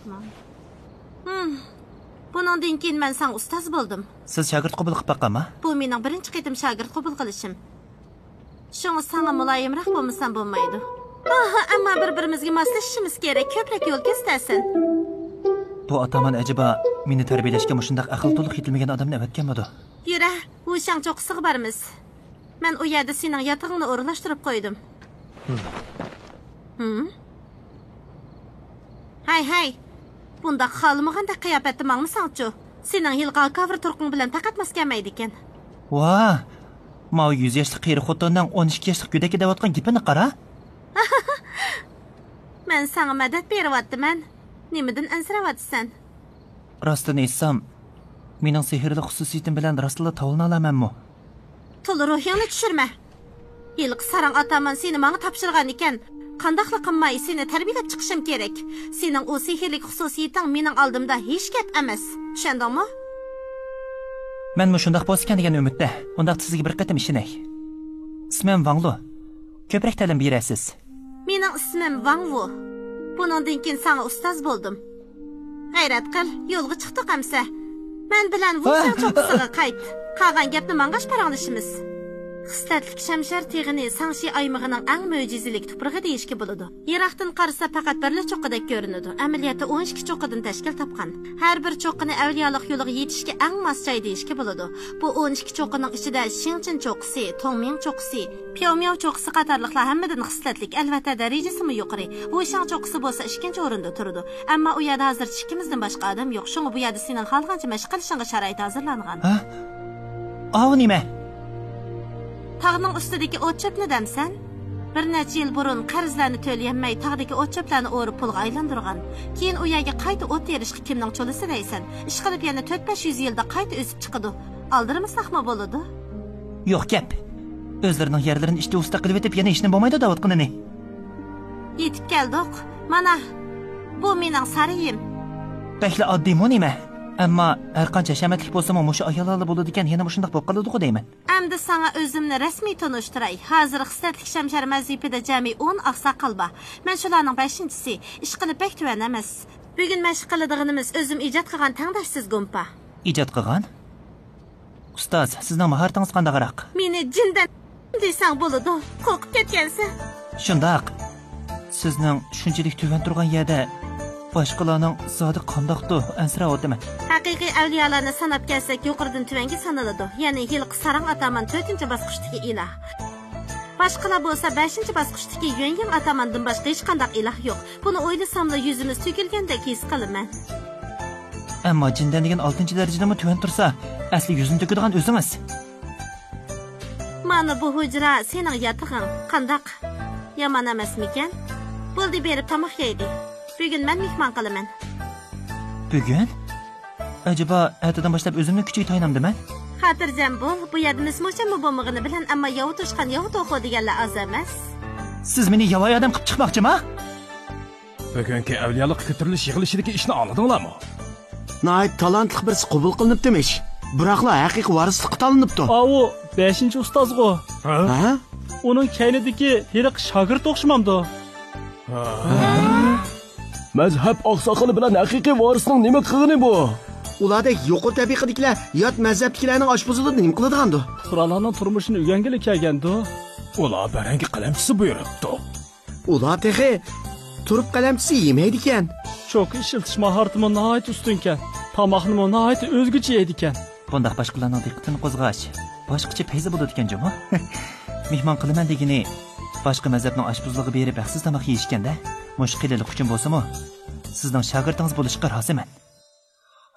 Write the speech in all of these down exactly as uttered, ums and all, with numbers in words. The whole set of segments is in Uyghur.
ھىم. بۇنىڭدىن كېيىن مەن ساڭا ئۇستاز بولدۇم. سىز شاگىرت قوبۇل قىلىپ باققانما؟ بۇ مېنىڭ بىرىنچى قېتىم شاگىرت قوبۇل قىلىشىم. شۇڭا ساڭا مۇلايىمراق بولمىسام بولمايدۇ. ئاھ، ئەمما بىر-بىرىمىزگە ماسلىشىشىمىز كېرەك، كۆپرەك يول كۆرسىتەرسەن. بۇ ئاتامان ئەجەبا مېنى تەربىيەلەشكە مۇشۇنداق ئەقىل تولۇق يېتىلمىگەن ئادەمنى ئەۋەتكەنمىدۇ؟ يۈرە، ۋۇشاڭ چوققىسىغا بارىمىز. مەن ئۇ يەردە سېنىڭ ياتىقىڭنى ئورۇنلاشتۇرۇپ قويدۇم. ھىم. ھىم؟ ھەي، ھەي! بۇنداق خالىمىغاندەك قىياپەتتە ماڭمىساڭچۇ؟ سېنىڭ ھېلىقى ھاكاۋۇر تۇرقۇڭ بىلەن پەقەت ماس كەلمەيدىكەن. ۋاھ! ماۋۇ يۈز ياشلىق قېرى خوتۇننىڭ ئون ئىككى ياشلىق گۆدەككە دەۋاتقان گېپىنى قارا! مەن ساڭا مەدەت بېرىۋاتىمەن. نېمىدىن ئەنسىرەۋاتىسەن؟ راستىنى ئېيتسام، مېنىڭ سېھىرلىك خۇسۇسىيىتىم بىلەن راستلا تاۋلىنالامەنمۇ؟ تولا روھىڭنى چۈشۈرمە. ھېلىقى ساراڭ ئاتامان سېنى ماڭا تاپشۇرغانىكەن، قانداقلا قىلماي سېنى تەربىيەلەپ چىقىشىم كېرەك. سېنىڭ ئۇ سېھىرلىك خۇسۇسىيىتىڭ مېنىڭ ئالدىمدا ھېچ گەپ ئەمەس. چۈشەندىڭمۇ؟ مەنمۇ شۇنداق بولسىكەن دېگەن ئۈمىدتە. ئۇنداقتا سىزگە بىر قېتىم ئىشىنەي. ئىسمىم ۋاڭلۇ. كۆپرەك تەلىم بېرەرسىز. مېنىڭ ئىسمىم ۋاڭ ۋۇ. بۇنىڭدىن كېيىن ساڭا ئۇستاز بولدۇم. غەيرەت قىل، يولغا چىقتۇق ئەمسە. مەن بىلەن ۋۇشاڭ چوققىسىغا قايت. قالغان گەپنى ماڭغاچ پاراڭلىشىمىز. خىسلەتلىك شەمشەر تېغىنى ساڭشى ئايمىقىنىڭ ئەڭ مۆجىزىلىك تۇپرىقى دېيىشكە بولىدۇ. يىراقتىن قارىسا پەقەت بىرلا چوققىدەك كۆرۈنىدۇ. ئەمەلىيەتتە ئون ئىككى چوققىدىن تەشكىل تاپقان. ھەر بىر چوققىنى ئەۋلىيالىق يولىغا يېتىشكە ئەڭ ماس جاي دېيىشكە بولىدۇ. بۇ ئون ئىككى چوققىنىڭ ئىچىدە شىڭچىن چوققىسى، توڭمىڭ چوققىسى، پياۋمياۋ چوققىسى قاتارلىقلار ھەممىدىن خىسلەتلىك، ئەلۋەتتە، دەرىجىسىمۇ يۇقىرى. ۋۇشاڭ چوققىسى بولسا ئىككىنچى ئورۇندا تۇرىدۇ. ئەمما ئۇ يەردە ھازىرچە ئىككىمىزدىن باشقا ئادەم يوق، شۇڭا بۇ يەردە سېنىڭ خالىغانچە مەشىق قىلىشىڭغا شارائىت ھازىرلانغان. ھە؟ ئاۋۇ نېمە؟ تاغنىڭ ئۈستىدىكى ئوت-چۆپنى دەمسەن؟ بىر نەچچە يىل بۇرۇن قەرزلەرنى تۆلىيەلمەي، تاغدىكى ئوت-چۆپلەرنى ئورۇپ پۇلغا ئايلاندۇرغان. كېيىن ئۇ يەرگە قايتا ئوت تېرىشقا كىمنىڭ چولىسى دەيسەن؟ ئىشقىلىپ يەنە تۆت-بەش يۈز يىلدا قايتا ئۆسۈپ چىقىدۇ. ئالدىرىمىساقمۇ بولىدۇ. يوق گەپ. ئۆزلىرىنىڭ يەرلىرىنى ئىشتىن ئۇستا قىلىۋېتىپ، يەنە ھېچنېمە بولمايدۇ دەۋاتقىنىنى. يېتىپ كەلدۇق. مانا، بۇ مېنىڭ سارىيىم. بەكلا ئاددىيمۇ نېمە؟ ئەمما ھەرقانچە ھەشەمەتلىك بولسىمۇ، مۇشۇ ئاياللارلا بولىدىكەن، يەنە مۇشۇنداق بولۇپ قالىدىغۇ دەيمەن. ئەمدى ساڭا ئۆزۈمنى رەسمىي تونۇشتۇراي. ھازىر خىسلەتلىك شەمشەر مەزھىپىدە جەمئىي ئون ئاقساقال بار. مەن شۇلارنىڭ بەشىنچىسى. ئىشقىلىپ بەك تۆۋەن ئەمەس. بۈگۈن مەشىق قىلىدىغىنىمىز ئۆزۈم ئىجاد قىلغان تەڭداشسىز گۇمپا. ئىجاد قىلغان؟ ئۇستاز، سىزنىڭ ماھارىتىڭىز قانداقراق؟ مېنى جىندەن دېسەڭ بولىدۇ. قورقۇپ كەتكەنسەن. شۇنداق. سىزنىڭ شۇنچىلىك تۆۋەن تۇرغان يەردە باشقىلارنىڭ زادى قانداقتۇ، ئەنسىرەۋاتىمەن. ھەقىقىي ئەۋلىيالارنى ساناپ كەلسەك، يۇقىرىدىن تۆۋەنگە سانىلىدۇ. يەنى ھېلىقى ساراڭ ئاتامان تۆتىنچى باسقۇچتىكى ئىلاھ. باشقىلار بولسا بەشىنچى باسقۇچتىكى يۈەنيىڭ ئاتاماندىن باشقا ھېچقانداق ئىلاھ يوق. بۇنى ئويلىساملا يۈزىمىز تۆكۈلگەندەك ھېس قىلىمەن. ئەمما جىندەن دېگەن ئالتىنچى دەرىجىدىنمۇ تۆۋەن تۇرسا، ئەسلى يۈزنى تۆكىدىغان ئۆزىڭىز. مانا بۇ ھۇجرا سېنىڭ ياتىقىڭ. قانداق؟ يامان ئەمەسمىكەن؟ بولدى، بېرىپ تاماق يەيلى. بۈگۈن مەن مېھمان قىلىمەن. بۈگۈن؟ ئەجەبا، ئەتىدىن باشلاپ ئۆزۈمنىڭ كۈچىگە تايىنامدىمەن؟ خاتىرجەم بول، بۇ يەردە مىس-موچەنمۇ بولمىغىنى بىلەن، ئەمما ياۋا توشقان، ياۋا توخۇ دېگەنلەر ئاز ئەمەس. سىز مېنى ياۋا ئادەم قىلىپ چىقماقچىما؟ بۈگۈنكى ئەۋلىيالىق كۆتۈرۈلۈش يىغىلىشىدىكى ئىشنى ئاڭلىدىڭلارمۇ؟ ناھايىتى تالانتلىق بىرسى قوبۇل قىلىنىپتىمىش. بىراقلا ھەقىقىي ۋارىسلىققا تاللىنىپتۇ. ئاۋۇ، بەشىنچى ئۇستازغۇ. ھە؟ ھە؟ ئۇنىڭ كەينىدىكى ھېلىقى شاگىرت ئوخشىمامدۇ؟ ھە؟ مەزھەپ ئاقساقىلى بىلەن ھەقىقىي ۋارىسنىڭ نېمە قىلغىنى بۇ؟ ئۇلاردەك يۇقىرى تەبىقىدىكىلەر يات مەزھەپتىكىلەرنىڭ ئاشپۇزىدا نېمە قىلىدىغاندۇ؟ پۇقرالارنىڭ تۇرمۇشىنى ئۆگەنگىلى كەلگەندۇ؟ ئۇلار بەرەڭگە قەلەمچىسى بۇيرۇپتۇ. ئۇلار تېخى تۇرۇپ قەلەمچىسى يېمەيدىكەن. چوكا ئىشلىتىش ماھارىتىمۇ ناھايىتى ئۈستۈنكەن. تاماقنىمۇ ناھايىتى ئۆزگىچە يەيدىكەن. بۇنداق باشقىلارنىڭ دىققىتىنى قوزغاش باشقىچە پەيزى بولىدىكەن جۇمۇ. مېھمان قىلىمەن دېگىنى باشقا مەزھەپنىڭ ئاشپۇزلۇقىغا بېرىپ ھەقسىز تاماق يېيىشكەندە، مۇشۇ قېلىنلىق ئۈچۈن بولسىمۇ، سىزنىڭ شاگىرتىڭىز بولۇشقا رازىمەن.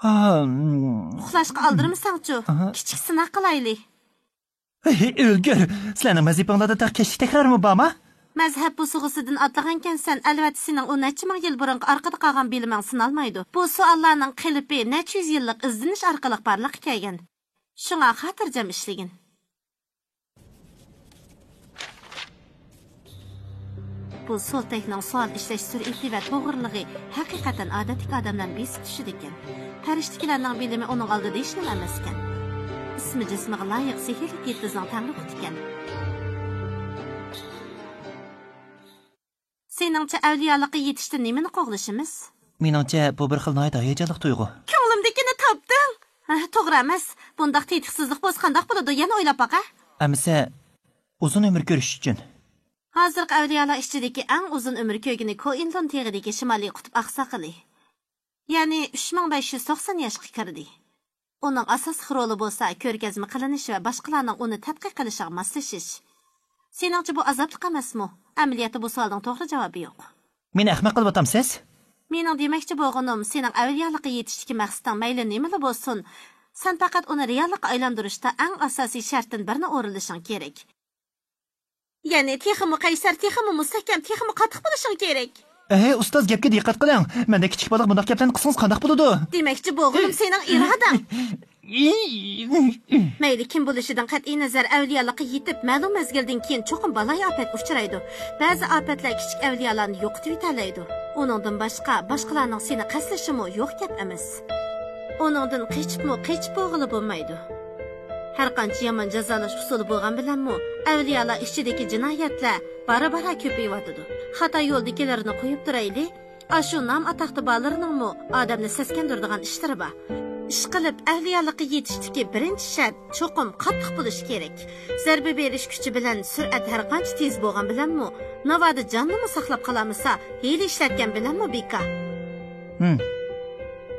ھا، مم. ئۇخلاشقا ئالدىرىمىساڭچۇ؟ ئاھا. كىچىك سىناق قىلايلى. ھېي، ئۆلگۈر! سىلەرنىڭ ۋەزىپەڭلاردا تېخى كەچلىك تەكرارمۇ بارمۇ؟ مەزھەپ بوسۇغىسىدىن ئاتلىغانكەنسەن، ئەلۋەتتە سېنىڭ ئۇ نەچچە مىڭ يىل بۇرۇنقى ئارقىدا قالغان بىلىمىڭ سىنالمايدۇ. بۇ سوئاللارنىڭ قېلىپى نەچچە يۈز يىللىق ئىزدىنىش ئارقىلىق بارلىققا كەلگەن. شۇڭا خاتىرجەم ئىشلىگىن. بۇ سولتەكنىڭ سوئال ئىشلەش سۈرئىتى ۋە توغرىلىقى ھەقىقەتەن ئادەتتىكى ئادەملەرنى بېسىپ چۈشىدىكەن. پەرىشتىكىلەرنىڭ بىلىمى ئۇنىڭ ئالدىدا ھېچنېمە ئەمەسكەن. ئىسمى جىسمىغا لايىق سېھىرلىك يىلتىزنىڭ تەڭرى پۇتىكەن. سېنىڭچە ئەۋلىيالىققا يېتىشتىن نېمىنى قوغلىشىمىز؟ مېنىڭچە، بۇ بىر خىل ناھايىتى ھاياجانلىق تۇيغۇ. كۆڭلۈمدىكىنى تاپتىڭ. ھە، توغرا ئەمەس. بۇنداق تېتىكسىزلىق بولسا قانداق بولىدۇ؟ يەنە ئويلاپ باقە. ئەمىسە، ئۇزۇن ئۆمۈر كۆرۈش ئۈچۈن. ھازىرقى ئەۋلىيالار ئىچىدىكى ئەڭ ئۇزۇن ئۆمۈر كۆرگىنى كوئىنلۇن تېغىدىكى شىمالىي قۇتۇپ ئاقساقىلى. يەنى ئۈچ مىڭ بەش يۈز توقسان ياشقا كىردى. ئۇنىڭ ئاساسلىق رولى بولسا كۆرگەزمە قىلىنىش ۋە باشقىلارنىڭ ئۇنى تەتقىق قىلىشىغا ماسلىشىش. سېنىڭچە بۇ ئازابلىق ئەمەسمۇ؟ ئەمەلىيەتتە بۇ سوئالنىڭ توغرا جاۋابى يوق. مېنى ئەخمەق قىلىۋاتامسىز؟ مېنىڭ دېمەكچى بولغىنىم، سېنىڭ ئەۋلىيالىققا يېتىشتىكى مەقسىتىڭ مەيلى نېمىلا بولسۇن، سەن پەقەت ئۇنى رېئاللىققا ئايلاندۇرۇشتا ئەڭ ئاساسىي شەرتتىن بىرنى ئورۇنلىشىڭ كېرەك. يەنى تېخىمۇ قەيسەر، تېخىمۇ مۇستەھكەم، تېخىمۇ قاتتىق بولۇشۇڭ كېرەك. ئەي، ئۇستاز، گەپكە دىققەت قىلىڭ. مەندەك كىچىك بالىغا بۇنداق گەپلەرنى قىلسىڭىز قانداق بولىدۇ؟ دېمەكچى بولغىنىم، سېنىڭ ئىرادەڭ. مەيلى كىم بولۇشىدىن قەتئىينەزەر، ئەۋلىيالىققا يېتىپ، مەلۇم مەزگىلدىن كېيىن چوقۇم بالايىئاپەت ئۇچرايدۇ. بەزى ئاپەتلەر كىچىك ئەۋلىيالارنى يوقىتىۋېتەلەيدۇ. ئۇنىڭدىن باشقا، باشقىلارنىڭ سېنى قەستلىشىمۇ يوق گەپ ئەمەس. ئۇنىڭدىن قېچىپمۇ قېچىپ بولغىلى بولمايدۇ. ھەرقانچە يامان جازالاش ئۇسۇلى بولغان بىلەنمۇ، ئەۋلىيالار ئىچىدىكى جىنايەتلەر بارا-بارا كۆپىيىۋاتىدۇ. خاتا يولدىكىلىرىنى قويۇپ تۇرايلى، ئاشۇ نام-ئاتاقتا بارلىرىنىڭمۇ ئادەمنى سەسكەندۈرىدىغان ئىشلىرى بار. ئىشقىلىپ، ئەۋلىيالىققا يېتىشتىكى بىرىنچى شەرت چوقۇم قاتتىق بولۇشى كېرەك. زەربە بېرىش كۈچى بىلەن سۈرئەت ھەرقانچە تېز بولغان بىلەنمۇ، ناۋادا جاننىمۇ ساقلاپ قالالمىسا، ھىيلە ئىشلەتكەن بىلەنمۇ بىكار. ھىم.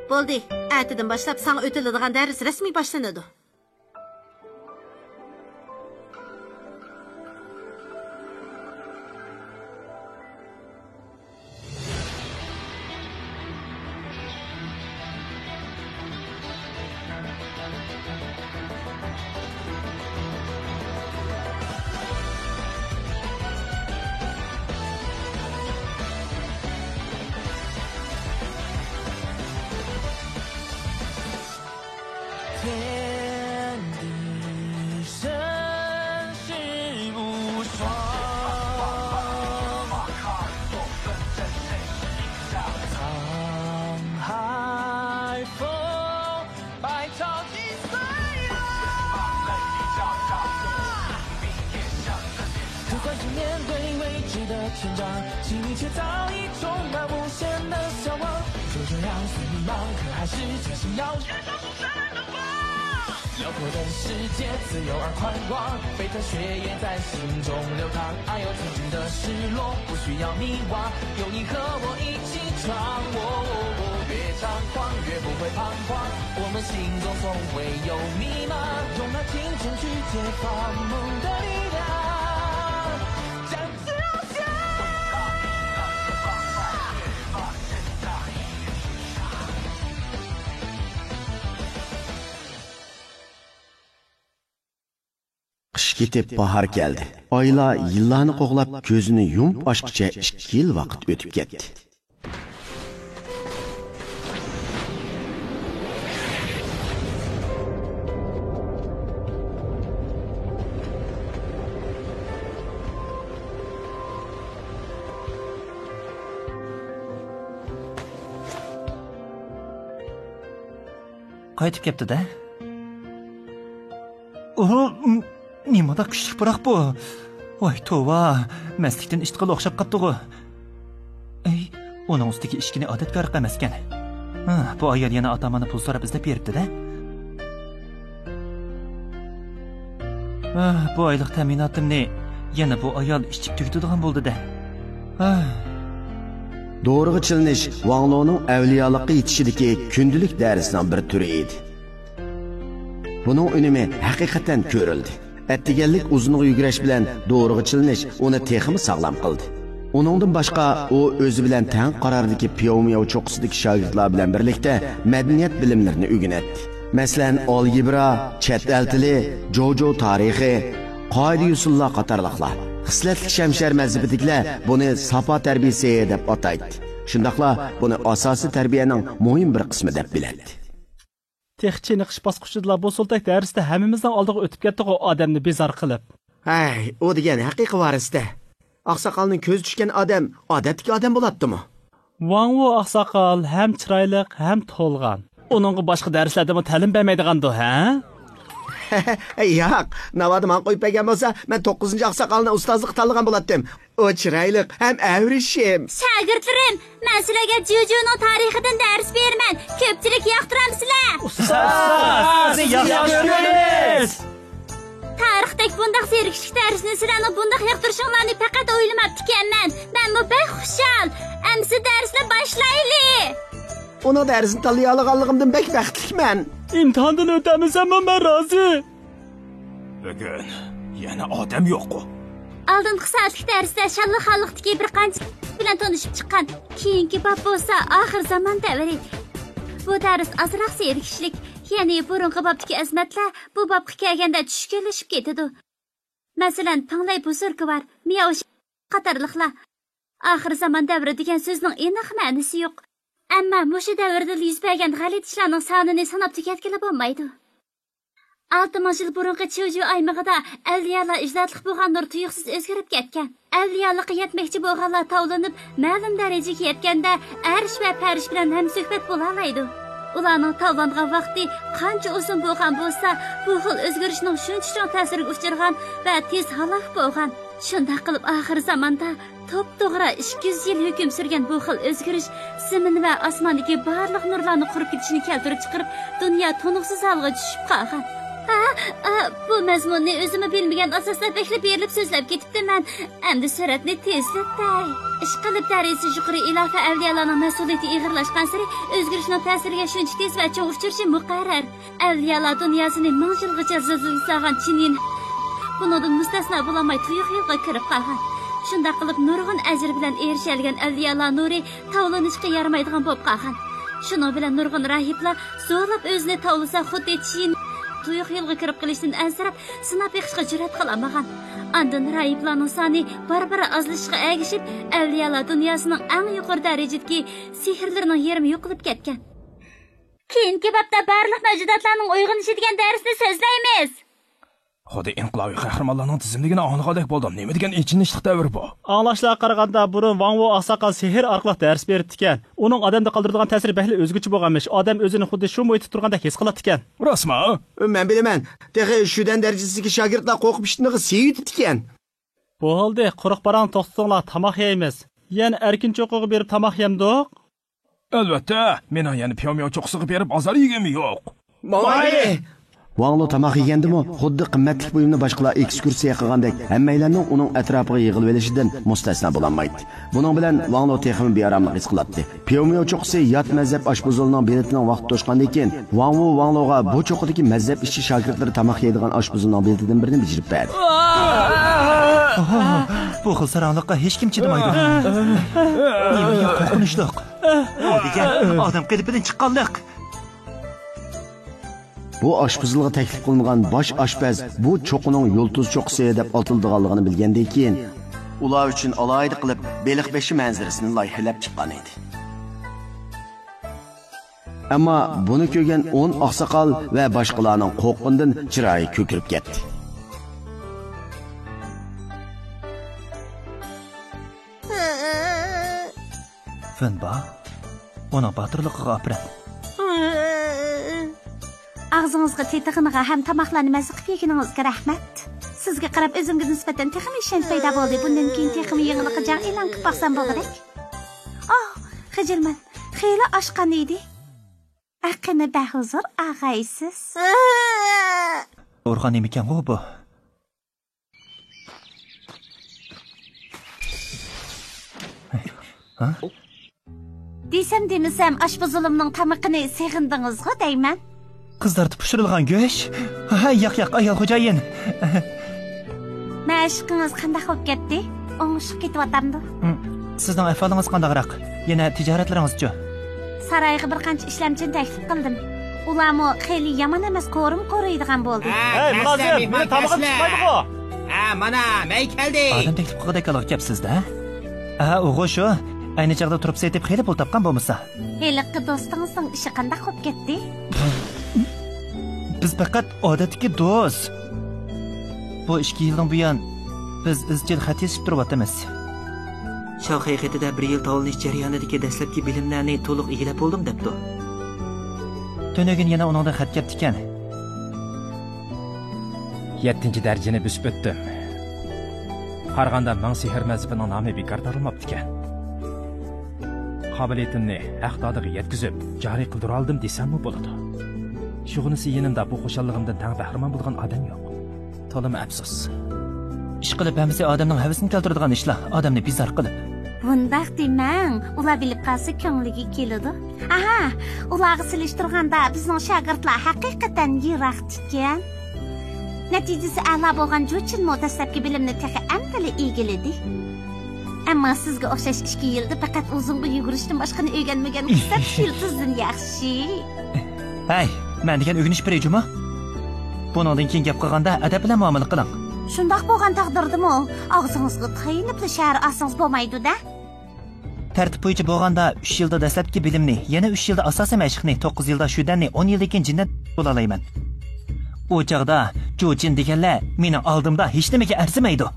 بولدى، ئەتىدىن باشلاپ ساڭا ئۆتۈلىدىغان دەرس رەسمىي باشلىنىدۇ. 天地生死无双，沧海风，百朝祭岁月。不管是面对未知的天障，心里却早已充满无限的向往。就这样，是迷茫，可还是决心要燃烧出灿烂的光。辽阔的世界，自由而宽广，沸腾血液在心中流淌。爱有自己的失落，不需要迷惘，有你和我一起闯。哦，越猖狂，越不会彷徨。我们心中从未有迷茫，用爱青春去解放梦的力量。向自由向上。 قىش كېتىپ، باھار كەلدى. ئايلار يىللارنى قوغلاپ، كۆزىنى يۇمۇپ ئاچقۇچە ئىككى يىل ۋاقىت ئۆتۈپ كەتتى. قايتىپ كەپتۇ-دە. ئوھو، م-، نېمانداق كۈچلۈك پۇراق بۇ؟ ۋاي توۋا، مەستلىكتىن ئىچتىقىلا ئوخشاپ قاپتىغۇ. ئەي، ئۇنىڭ ئۈستىگە ئىچكىنى ئادەتكە ئارقا ئەمەسكەن. ھە، بۇ ئايال يەنە ئاتاماننى پۇل سوراپ ئىزدەپ بېرىپتۇ-دە. ھە، بۇ ئايلىق تەمىناتىمنى يەنە بۇ ئايال ئىچىپ تۈگىتىدىغان بولدى-دە. ھە. دورىغا چىلىنىش ۋاڭ لونىڭ ئەۋلىيالىققا يېتىشىدىكى كۈندىلىك دەرسنىڭ بىر تۈرى ئىدى. بۇنىڭ ئۈنۈمى ھەقىقەتەن كۆرۈلدى. ئەتىگەنلىك ئۇزۇنغا يۈگۈرۈش بىلەن دورىغا چىلىنىش ئۇنى تېخىمۇ ساغلام قىلدى. ئۇنىڭدىن باشقا، ئۇ ئۆزى بىلەن تەڭ قارارىدىكى پياۋمياۋ چوققىسىدىكى شاگىرتلار بىلەن بىرلىكتە مەدەنىيەت بىلىملىرىنى ئۆگىنەتتى. مەسىلەن، ئالگېبرا، چەت ئەل تىلى، جوجو تارىخى، قائىدە-يوسۇنلار قاتارلىقلار. خىسلەتلىك شەمشەر مەزھىپىدىكىلەر بۇنى ساپا تەربىيىسى دەپ ئاتايتتى. شۇنداقلا بۇنى ئاساسىي تەربىيەنىڭ مۇھىم بىر قىسمى دەپ بىلەتتى. تېخى چېنىقىش باسقۇچىدىلا بۇ سولتەك دەرستە ھەممىمىزنىڭ ئالدىغا ئۆتۈپ كەتتىغۇ، ئادەمنى بىزار قىلىپ. ھەي، ئۇ دېگەن ھەقىقىي ۋارىستە. ئاقساقالنىڭ كۆزى چۈشكەن ئادەم ئادەتتىكى ئادەم بولاتتىمۇ؟ ۋاڭ ۋۇ ئاقساقال ھەم چىرايلىق، ھەم تولغان. ئۇنىڭغا باشقا دەرسلەردىمۇ تەلىم بەرمەيدىغاندۇ، ھە؟ ياق، ناۋادا ماڭا قويۇپ بەرگەن بولسا، مەن توققۇزىنچى ئاقساقالنى ئۇستازلىققا تاللىغان بولاتتىم. ئۇ چىرايلىق ھەم ئەۋرىشىم. شاگىرتلىرىم، مەن سىلەرگە جۇجۇنىڭ تارىخىدىن دەرس بېرىمەن. كۆپچىلىك ياقتۇرامسىلەر؟ ئۇستاز، سىزنى ياخشى كۆرىمىز. تارىختەك بۇنداق زېرىكىشلىك دەرسنى سىلەرنىڭ بۇنداق ياقتۇرۇشۇڭلارنى پەقەت ئويلىماپتىكەنمەن. مەنمۇ بەك خۇشال. ئەمىسە دەرسنى باشلايلى. ئۇنىڭ دەرسنى تاللىيالىغانلىقىمدىن بەك بەختلىكمەن. ئىمتىھاندىن ئۆتەلمىسەممۇ مەن رازى. بۈگۈن يەنە ئادەم يوققۇ؟ ئالدىنقى سائەتلىك دەرستە شاللاخانلىقتىكى بىر قانچە بىلەن تونۇشۇپ چىققان. كېيىنكى باب بولسا ئاخىر زامان دەۋرى. بۇ دەرس ئازراق زېرىكىشلىك، يەنى بۇرۇنقى بابتىكى ئەزىمەتلەر بۇ بابقا كەلگەندە چۈشكۈنلىشىپ كېتىدۇ. مەسىلەن، پىڭلەي بۇزرۇكۋار، مياۋشى قاتارلىقلار. ئاخىر زامان دەۋرى دېگەن سۆزنىڭ ئېنىق مەنىسى يوق. ئەمما مۇشۇ دەۋردە يۈز بەرگەن غەلىتە ئىشلارنىڭ سانىنى ساناپ تۈگەتكىلى بولمايدۇ. ئالتە مىڭ يىل بۇرۇنقى چيۇجيۇ ئايمىقىدا ئەۋلىيالار ئىجادلىق بولغان نۇر تۇيۇقسىز ئۆزگىرىپ كەتكەن. ئەۋلىيالىققا يەتمەكچى بولغانلار تاۋلىنىپ، مەلۇم دەرىجىگە يەتكەندە، ئەرش ۋە پەرش بىلەن ھەمسۆھبەت بولالايدۇ. ئۇلارنىڭ تاۋلانغان ۋاقتى قانچە ئۇزۇن بولغان بولسا، بۇ خىل ئۆزگىرىشنىڭ شۇنچە چوڭ تەسىرىگە ئۇچرىغان ۋە تېز ھالاك بولغان. شۇنداق قىلىپ، ئاخىر زاماندا توپتوغرا ئىككى يۈز يىل ھۆكۈم سۈرگەن بۇ خىل ئۆزگىرىش زېمىن ۋە ئاسماندىكى بارلىق نۇرلارنىڭ قۇرۇپ كېتىشىنى كەلتۈرۈپ چىقىرىپ، دۇنيا تونۇقسىز ھالغا چۈشۈپ قالغان. ئا، ئا، بۇ مەزمۇننى ئۆزۈممۇ بىلمىگەن ئاساستا بەكلا بېرىلىپ سۆزلەپ كېتىپتىمەن. ئەمدى سۈرئەتنى تېزلىتەي. ئىشقىلىپ دەرىجىسى يۇقىرى ئىلاھە ئەۋلىيالارنىڭ مەسئۇلىيىتى ئېغىرلاشقانسېرى ئۆزگىرىشنىڭ تەسىرىگە شۇنچە تېز ۋە چوڭ ئۇچرىشى مۇقەررەر. ئەۋلىيالار دۇنياسىنى مىڭ يىلغىچە زىلزىلە سالغان چىن يىن بۇنىڭدىن مۇستەسنا بولالماي تۇيۇق يولغا كىرىپ قالغان. شۇنداق قىلىپ نۇرغۇن ئەجىر بىلەن ئېرىشەلىگەن ئەۋلىيالار نۇرى تاۋلىنىشقا يارىمايدىغان بولۇپ قالغان. شۇنىڭ بىلەن نۇرغۇن راھىبلار زورلاپ ئۆزىنى تاۋلىسا خۇددى چىن تۇيۇق يولغا كىرىپ قېلىشتىن ئەنسىرەپ سىناپ بېقىشقا جۈرئەت قىلالمىغان. ئاندىن راھىبلارنىڭ سانى بارا-بارا ئازلىشىشقا ئەگىشىپ ئەۋلىيالار دۇنياسىنىڭ ئەڭ يۇقىرى دەرىجىدىكى سېھىرلىرىنىڭ يېرىمى يوقىلىپ كەتكەن. كېيىنكى بابتا بارلىق مەۋجۇداتلارنىڭ ئويغىنىشى دېگەن دەرسنى سۆزلەيمىز. خۇددى ئىنقىلابىي قەھرىمانلارنىڭ تىزىملىكىنى ئاڭلىغاندەك بولدۇم. نېمە دېگەن ئېچىنىشلىق دەۋر بۇ. ئاڭلاشلارغا قارىغاندا، بۇرۇن ۋاڭ ۋۇ ئاقساقال سېھىر ئارقىلىق دەرس بېرىپتىكەن. ئۇنىڭ ئادەمدە قالدۇرىدىغان تەسىرى بەكلا ئۆزگىچە بولغانمىش. ئادەم ئۆزىنى خۇددى شۇ مۇھىتتا تۇرغاندەك ھېس قىلاتتىكەن. راستمۇ؟ مەن بىلىمەن. تېخى شۇدەن دەرىجىسىدىكى شاگىرتلار قورقۇپ ئىشتىنىغا سىيىۋېتىدىكەن. بولدى، قۇرۇق پاراڭ توختىتىڭلار، تاماق يەيمىز. يەنە ئەركىن چوققىغا بېرىپ تاماق يەمدۇق؟ ئەلۋەتتە، مېنىڭ يەنە پياۋمياۋ چوققىسىغا بېرىپ ئازار يېگۈم يوق. ماڭايلى! ۋاڭلو تاماق يېگەندىمۇ خۇددى قىممەتلىك بۇيۇمنى باشقىلار ئېكسكۇرسىيە قىلغاندەك ھەممەيلەننىڭ ئۇنىڭ ئەتراپىغا يىغىلىۋېلىشىدىن مۇستەسنا بولالمايتتى. بۇنىڭ بىلەن ۋاڭلو تېخىمۇ بىئاراملىق ھېس قىلاتتى. پياۋمياۋ چوققىسى يات مەزھەپ ئاشپۇزۇلىنىڭ بېلىتىنىڭ ۋاقتى توشقاندىن كېيىن، ۋاڭ ۋۇ ۋاڭلوغا بۇ چوققىدىكى مەزھەپ ئىشچى شاگىرتلىرى تاماق يەيدىغان ئاشپۇزۇلنىڭ بېلىتىدىن بىرىنى بېجىرىپ بەردى. ئاھ، بۇ خىل ساراڭلىققا ھېچكىم چىدىمايدۇ. نېمە قورقۇنچلۇق. ئۇ دېگەن ئادەم قېلىپىدىن چىققانلىق. بۇ ئاشپۇزۇلغا تەكلىپ قىلىنغان باش ئاشپەز بۇ چوققىنىڭ يۇلتۇز چوققىسى دەپ ئاتىلىدىغانلىقىنى بىلگەندىن كېيىن، ئۇلار ئۈچۈن ئالاھىدە قىلىپ بېلىق بېشى مەنزىرىسىنى لايىھەلەپ چىققان ئىدى. ئەمما بۇنى كۆرگەن ئون ئاقساقال ۋە باشقىلارنىڭ قورققىنىدىن چىرايى كۆكىرىپ كەتتى. فېنبا، ئۇنىڭ باتۇرلۇقىغا ئاپىرىن. ئاغزىڭىزغا تېتىغىنىغا ھەم تاماقلارنى مەززە قىلىپ يېگىنىڭىزگە رەھمەت. سىزگە قاراپ ئۆزۈمگە نىسبەتەن تېخىمۇ ئىشەنچ پەيدا بولدى. بۇندىن كېيىن تېخىمۇ يېڭىلىققا جەڭ ئېلان قىلىپ باقسام بولغۇدەك. ئاھ، خىجىلمەن، خېلى ئاشقان ئىدى. ئەقىنى بەھۇزۇر ئاغايسىز. ئۇرغان نېمىكەنغۇ بۇ؟ ھە؟ دېسەم دېمىسەم، ئاشپۇزۇلۇمنىڭ تامىقىنى سېغىندىڭىزغۇ دەيمەن. قىزارتىپ پىشۇرۇلغان گۆش؟ ھە، ياق، ياق، ئايال خوجايىن. مەشىقىڭىز قانداق بولۇپ كەتتى؟ ئوڭۇشلۇق كېتىۋاتامدۇ؟ ھىم، سىزنىڭ ئەھۋالىڭىز قانداقراق؟ يەنە تىجارەتلىرىڭىزچۇ؟ سارايغا بىر قانچە ئىشلەمچىنى تەكلىپ قىلدىم. ئۇلارمۇ خېلى يامان ئەمەس قورۇما قورۇيدىغان بولدى. ھەي، مۇلازىم، مېنىڭ تامىقىم چىقمايدىغۇ؟ ھە، مانا، مەن كەلدى. ئادەم تەكلىپ قىلغۇدەك ھالغا كەپسىز-دە. ھە، ئۇغۇ شۇ. ئەينى چاغدا تۇرۇپ سېتىپ خېلى پۇل تاپقان بولمىسا. ھېلىقى دوستىڭىزنىڭ ئىشى قانداق بولۇپ كەتتى؟ بىز پەقەت ئادەتتىكى دوست. بۇ ئىككى يىلدىن بۇيان بىز ئىزچىل خەت يېزىشىپ تۇرۇۋاتىمىز. شاۋخەي خېتىدە بىر يىل تاۋلىنىش جەريانىدىكى دەسلەپكى بىلىملەرنى تولۇق ئىگىلەپ بولدۇم دەپتۇ. تۈنۈگۈن يەنە ئۇنىڭدىن خەت كەپتىكەن. يەتتىنچى دەرىجىنى بۆسۈپ ئۆتتۈم. قارىغاندا مىڭ سېھىر مەزھىپىنىڭ نامى بىكار تارىلماپتىكەن. قابىلىيىتىمنى ھەق دادىغا يەتكۈزۈپ، جارى قىلدۇرالىدىم دېسەممۇ بولىدۇ. شۇغىنىسى يېنىمدا بۇ خۇشاللىقىمدىن تەڭ بەھرىمەن بولىدىغان ئادەم يوق. تولىمۇ ئەپسۇس. ئىشقىلىپ ھەممىسى ئادەمنىڭ ھەۋىسىنى كەلتۈرىدىغان ئىشلار، ئادەمنى بىزار قىلىپ. بۇنداق دېمەڭ، ئۇلار بىلىپ قالسا كۆڭلىگە كېلىدۇ. ئاھا، ئۇلارغا سېلىشتۇرغاندا بىزنىڭ شاگىرتلار ھەقىقەتەن يىراقتىكەن. نەتىجىسى ئەلا بولغان جۇچىنمۇ دەسلەپكى بىلىمنى تېخى ئەمدىلا ئىگىلىدى. ئەمما سىزگە ئوخشاش ئىككى يىلدا پەقەت ئۇزۇنغا يۈگۈرۈشتىن باشقىنى ئۆگەنمىگەن قىسسەت يىلتىزدىن ياخشى. ھەي، مەن دېگەن ئۆگىنىش بىرى جۇمۇ. بۇنىڭدىن كېيىن گەپ قىلغاندا ئەدەپ بىلەن مۇئامىلە قىلىڭ. شۇنداق بولغان تەقدىردىمۇ ئاغزىڭىزغا تايىنىپلا شەھەر ئالسىڭىز بولمايدۇ-دە. تەرتىپ بويىچە بولغاندا ئۈچ يىلدا دەسلەپكى بىلىمنى، يەنە ئۈچ يىلدا ئاساسىي مەشىقنى، توققۇز يىلدا شۈدەننى، ئون يىلدىن كېيىن جىننەت بولالايمەن. ئۇ چاغدا جۇچىن دېگەنلەر مېنىڭ ئالدىمدا ھېچنېمىگە ئەرزىمەيدۇ.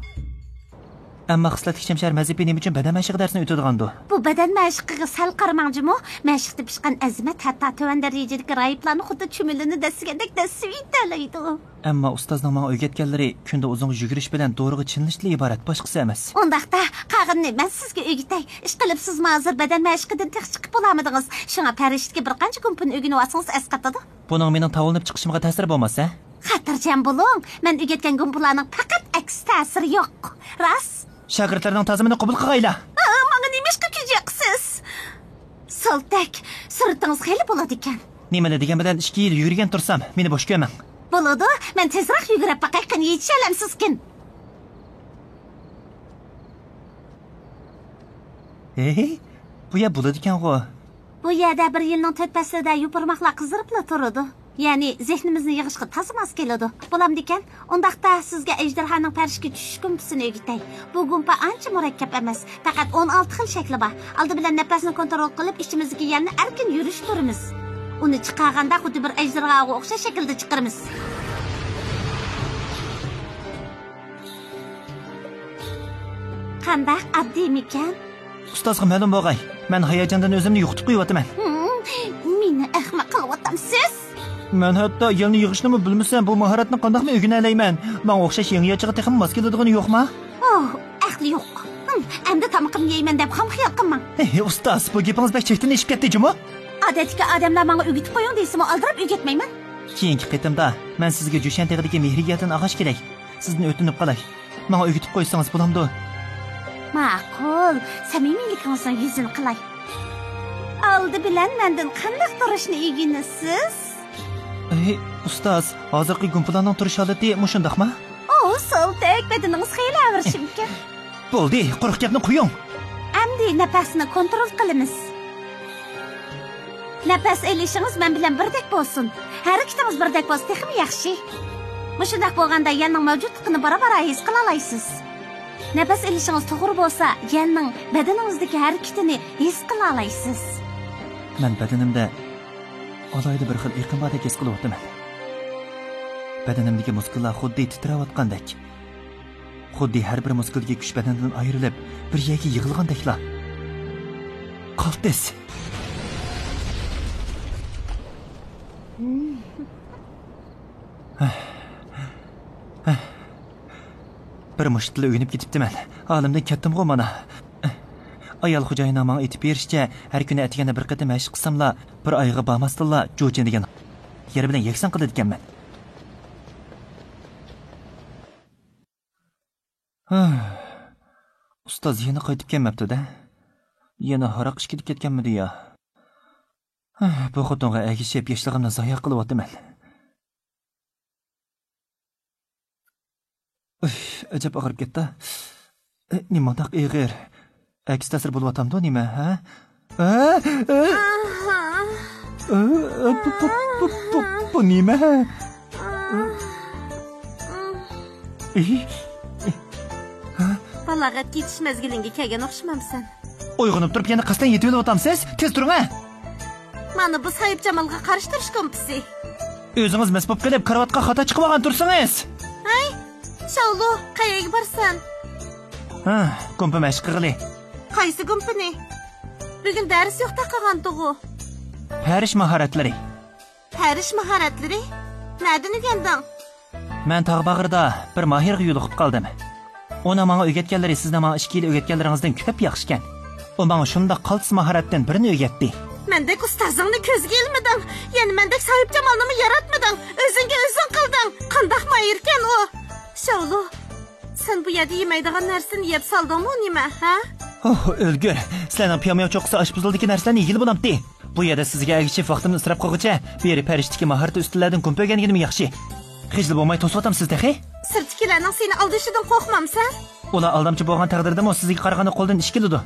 ئەمما خىسلەتلىك شەمشەر مەزھىپى نېمە ئۈچۈن بەدەن مەشىقى دەرسىنى ئۆتىدىغاندۇ؟ بۇ بەدەن مەشىقىگە سەل قارىماڭ جۇمۇ. مەشىقتە پىشقان ئەزىمەت ھەتتا تۆۋەن دەرىجىدىكى راھىبلارنى خۇددى چۈمۈلىنى دەسسىگەندەك دەسسىۋېتەلەيدۇ. ئەمما ئۇستازنىڭ ماڭا ئۆگەتكەنلىرى كۈندە ئۇزۇنغا يۈگۈرۈش بىلەن دورىغا چىلىنىشلا ئىبارەت، باشقىسى ئەمەس. ئۇنداقتا، قالغىنىنى مەن سىزگە ئۆگىتەي. ئىشقىلىپ، سىزمۇ ھازىر بەدەن مەشىقىدىن تېخى چىقىپ بولالمىدىڭىز. شۇڭا پەرىشتىكى بىر قانچە گۇمپىنى ئۆگىنىۋالسىڭىز ئەسقاتىدۇ. بۇنىڭ مېنىڭ تاۋلىنىپ چىقىشىمغا تەسىرى بولماس، ھە؟ خاتىرجەم بولۇڭ، مەن ئۆگەتكەن گۇمپىلارنىڭ پەقەت ئەكس تەسىرى يوق. راست. شاگىرتلارنىڭ تازىمىنى قوبۇل قىلغايلا. ئا، ماڭا نېمىشقا كۈجەقسىز؟ سولتەك، سۈرىتىڭىز خېلى بولىدىكەن. نېمىلا دېگەن بىلەن ئىككى يىل يۈگۈرگەن تۇرسام، مېنى بوش كۆرمەڭ. بولىدۇ، مەن تېزراق يۈگۈرۈپ باقاي، قېنى يېتىشەلەمسىزكىن؟ ھېي، بۇ يەر بولىدىكەنغۇ. بۇ يەردە بىر يىلنىڭ تۆت پەسلىدە يوپۇرماقلار قىزىرىپلا تۇرىدۇ. يەنى زېھنىمىزنى يىغىشقا تازا ماس كېلىدۇ. بولامدىكەن؟ ئۇنداقتا سىزگە ئەجدىھانىڭ پەرىشكە چۈشۈش گۇمپىسىنى ئۆگىتەي. بۇ گۇمپا ئانچە مۇرەككەپ ئەمەس. پەقەت ئون ئالتە خىل شەكلى بار. ئالدى بىلەن نەپەسنى كونترول قىلىپ، ئىچىمىزدىكى يەلنى ئەركىن يۈرۈشتۈرىمىز. ئۇنى چىقارغاندا خۇددى بىر ئەجدىھاغا ئوخشاش شەكىلدە چىقىرىمىز. قانداق، ئاددىيمىكەن؟ ئۇستازغا مەلۇم بولغاي، مەن ھاياجاندىن ئۆزۈمنى يوقىتىپ قويۇۋاتىمەن. ھىم، مېنى ئەخمەق قىلىۋاتامسىز؟ مەن ھەتتا يەلنى يىغىشنىمۇ بىلمىسەم، بۇ ماھارەتنى قانداقمۇ ئۆگىنەلەيمەن؟ ماڭا ئوخشاش يېڭى ياچىغا تېخىمۇ ماس كېلىدىغىنى يوقما؟ ئوھ، ئەقلى يوق. ھىم، ئەمدى تامىقىمنى يەيمەن دەپ خام خىيال قىلماڭ. ھېي، ئۇستاز، بۇ گېپىڭىز بەك چەكتىن ئېشىپ كەتتى جۇمۇ. ئادەتتىكى ئادەملەر ماڭا ئۆگىتىپ قويۇڭ دېسىمۇ ئالدىراپ ئۆگەتمەيمەن. كېيىنكى قېتىمدا مەن سىزگە جۈشەن تېغىدىكى مېھرىگەردىن ئاغاچ كېرەك. سىزدىن ئۆتۈنۈپ قالاي. ماڭا ئۆگىتىپ قويسىڭىز بولامدۇ؟ ماقۇل، سەمىمىيلىكىڭىزنىڭ يۈزىنى قىلاي. ئالدى بىلەن مەندىن قانداق تۇرۇشنى ئۆگىنىسىز؟ ئەي، ئۇستاز، ھازىرقى گۇمپىلارنىڭ تۇرۇش ھالىتى مۇشۇنداقما؟ ئوھ، سولتەك، بەدىنىڭىز خېلى ئەۋرىشىمكەن. بولدى، قۇرۇق گەپنى قويۇڭ. ئەمدى نەپەسنى كونترول قىلىمىز. نەپەس ئېلىشىڭىز مەن بىلەن بىردەك بولسۇن. ھەرىكىتىڭىز بىردەك بولسا تېخىمۇ ياخشى. مۇشۇنداق بولغاندا يەلنىڭ مەۋجۇتلۇقىنى بارا-بارا ھېس قىلالايسىز. نەپەس ئېلىشىڭىز توغرا بولسا، يەلنىڭ بەدىنىڭىزدىكى ھەرىكىتىنى ھېس قىلالايسىز. مەن بەدىنىمدە ئالاھىدە بىر خىل ئېقىم باردەك ھېس قىلىۋاتىمەن. بەدىنىمدىكى مۇسكۇللار خۇددى تىترەۋاتقاندەك. خۇددى ھەر بىر مۇسكۇلدىكى كۈچ بەدەندىن ئايرىلىپ، بىر يەرگە يىغىلغاندەكلا. قالتىس! بىر مۇشتلا ئۆگىنىپ كېتىپتىمەن. ھالىمدىن كەتتىمغۇ مانا. ئايال خوجايىننىڭ ماڭا ئېيتىپ بېرىشىچە، ھەر كۈنى ئەتىگەندە بىر قېتىم مەشىق قىلساملا، بىر ئايغا بارماستىنلا جۇچىن دېگەن يەر بىلەن يەكسان قىلىدىكەنمەن. ئۇستاز يەنە قايتىپ كەلمەپتۇ-دە. يەنە ھاراق ئىچكىلى كەتكەنمىدى يا؟ بۇ خوتۇنغا ئەگىشىپ ياشلىقىمنى زايە قىلىۋاتىمەن. ئۈف، ئەجەب ئاغرىپ كەتتى. نېمانداق ئېغىر؟ ئەكس تەسىر بولۇۋاتامدۇ نېمە، ھە؟ ئە، ئە، ئە، ئە، بۇ، بۇ، بۇ، بۇ، بۇ نېمە؟ ئى، ئى، ھە؟ بالاغەتكە يېتىش مەزگىلىڭگە كەلگەن ئوخشىمامسەن؟ ئويغىنىپ تۇرۇپ يەنە قەستەن يېتىۋېلىۋاتامسىز؟ تېز تۇرۇڭ، ھە! مانا بۇ ساھىبجامالغا قارشى تۇرۇش گۇمپىسى. ئۆزىڭىز مەست بولۇپ قېلىپ، كارىۋاتقا خاتا چىقىۋالغان تۇرسىڭىز. ھەي، شاۋلۇ، قەيەرگە بارسەن؟ ھە، گۇمپا مەشىق قىلغىلى. قايسى گۇمپىنى؟ بۈگۈن دەرس يوق تاقىغانتىغۇ. پەرىش ماھارەتلىرى. پەرىش ماھارەتلىرى؟ نەدىن ئۆگەندىڭ؟ مەن تاغ باغرىدا بىر ماھىرغا يولۇقۇپ قالدىم. ئۇنىڭ ماڭا ئۆگەتكەنلىرى سىزنىڭ ماڭا ئىچكى يىلى ئۆگەتكەنلىرىڭىزدىن كۆپ ياخشىكەن. ئۇ ماڭا شۇنداق قالتىس ماھارەتتىن بىرنى ئۆگەتتى. مەندەك ئۇستازىڭنى كۆزگە ئىلمىدىڭ. يەنە مەندەك ساھىبجامالنىمۇ ياراتمىدىڭ. ئۆزۈڭگە ئۆزۈڭ قىلدىڭ. قانداق ماھىركەن ئۇ! شاۋلۇ، سەن بۇ يەردە يېمەيدىغان نەرسىنى يەپ سالدىڭمۇ نېمە، ھە؟ ئوھ، ئۆلگۈر! سىلەرنىڭ پياۋمياۋ چوققىسى ئاشپۇزۇلدىكى نەرسىلەرنى يېگىلى بولامتى؟ بۇ يەردە سىزگە ئەگىشىپ ۋاقتىمنى ئىسراپ قىلغۇچە، بېرى پەرىشتىكى ماھارەت ئۈستىلەردىن گۇمپا ئۆگەنگىنىم ياخشى. خىجىل بولماي توسۇۋاتامسىز تېخى؟ سىرتتىكىلەرنىڭ سېنى ئالدىشىدىن قورقمامسەن؟ ئۇلار ئالدامچى بولغان تەقدىردىمۇ سىزگە قارىغاندا قولدىن ئىش كېلىدۇ.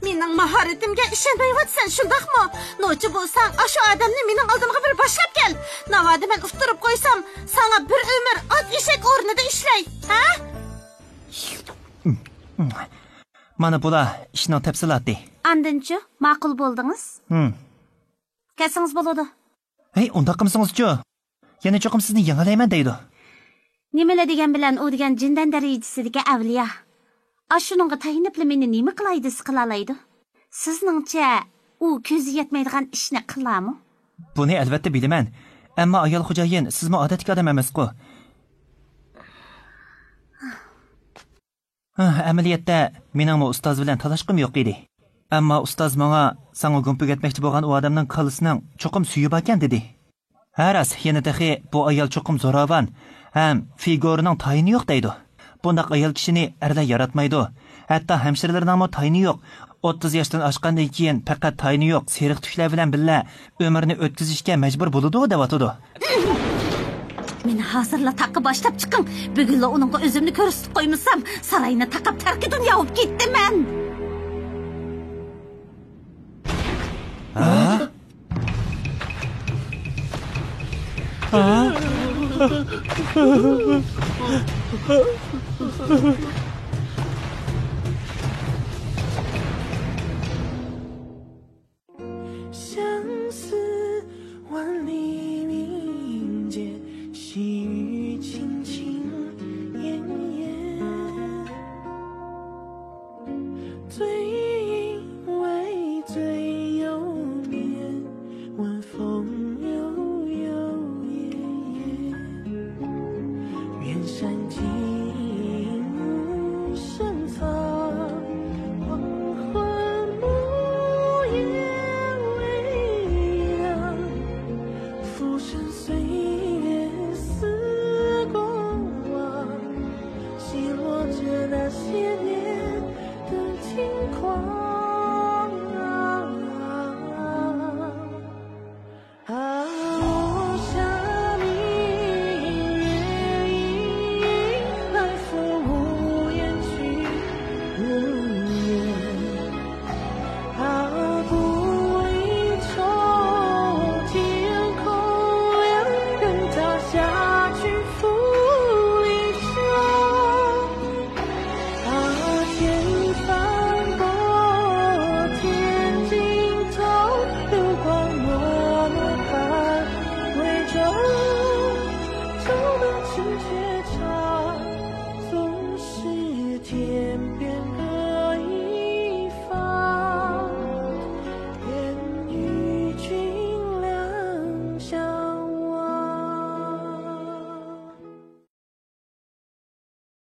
مېنىڭ ماھارىتىمگە ئىشەنمەيۋاتىسەن، شۇنداقمۇ؟ نوچى بولساڭ، ئاشۇ ئادەمنى مېنىڭ ئالدىمغا بىر باشلاپ كەل. ناۋادا مەن ئۇتتۇرۇپ قويسام، ساڭا بىر ئۆمۈر ئات ئېشەك ئورنىدا ئىشلەي، ھە؟ مانا بۇلار ئىشنىڭ تەپسىلاتى. ئاندىنچۇ، ماقۇل بولدىڭىز؟ ھىم. كەتسىڭىز بولىدۇ. ھەي، ئۇنداق قىلمىسىڭىزچۇ؟ يەنە چوقۇم سىزنى يېڭەلەيمەن دەيدۇ. نېمىلا دېگەن بىلەن ئۇ دېگەن جىندەن دەرىجىسىدىكى ئەۋلىيا. ئاشۇنىڭغا تايىنىپلا مېنى نېمە قىلاي دېسە قىلالايدۇ. سىزنىڭچە ئۇ كۆزى يەتمەيدىغان ئىشنى قىلارمۇ؟ بۇنى ئەلۋەتتە بىلىمەن. ئەمما ئايال خوجايىن، سىزمۇ ئادەتتىكى ئادەم ئەمەسقۇ. ھە، ئەمەلىيەتتە، مېنىڭمۇ ئۇستاز بىلەن تالاشقۇم يوق ئىدى. ئەمما ئۇستاز ماڭا، ساڭا گۇمپا ئۆگەتمەكچى بولغان ئۇ ئادەمنىڭ كاللىسىنىڭ چوقۇم سۈيى باركەن، دېدى. ھە، راست، يەنە تېخى بۇ ئايال چوقۇم زوراۋان ھەم فىگۇرىنىڭ تايىنى يوق دەيدۇ. بۇنداق ئايال كىشىنى ئەرلەر ياراتمايدۇ. ھەتتا ھەمشىرىلەرنىڭمۇ تايىنى يوق. ئوتتۇز ياشتىن ئاشقاندىن كېيىن پەقەت تايىنى يوق سېرىق تۈكلەر بىلەن بىللە ئۆمرىنى ئۆتكۈزۈشكە مەجبۇر بولىدۇ، دەۋاتىدۇ. مېنى ھازىرلا تاغقا باشلاپ چىقىڭ. بۈگۈنلا ئۇنىڭغا ئۆزۈمنى كۆرسىتىپ قويمىسام، ساراينى تاقاپ تەركى دۇنيا بولۇپ كېتىمەن. ھە؟ ھە؟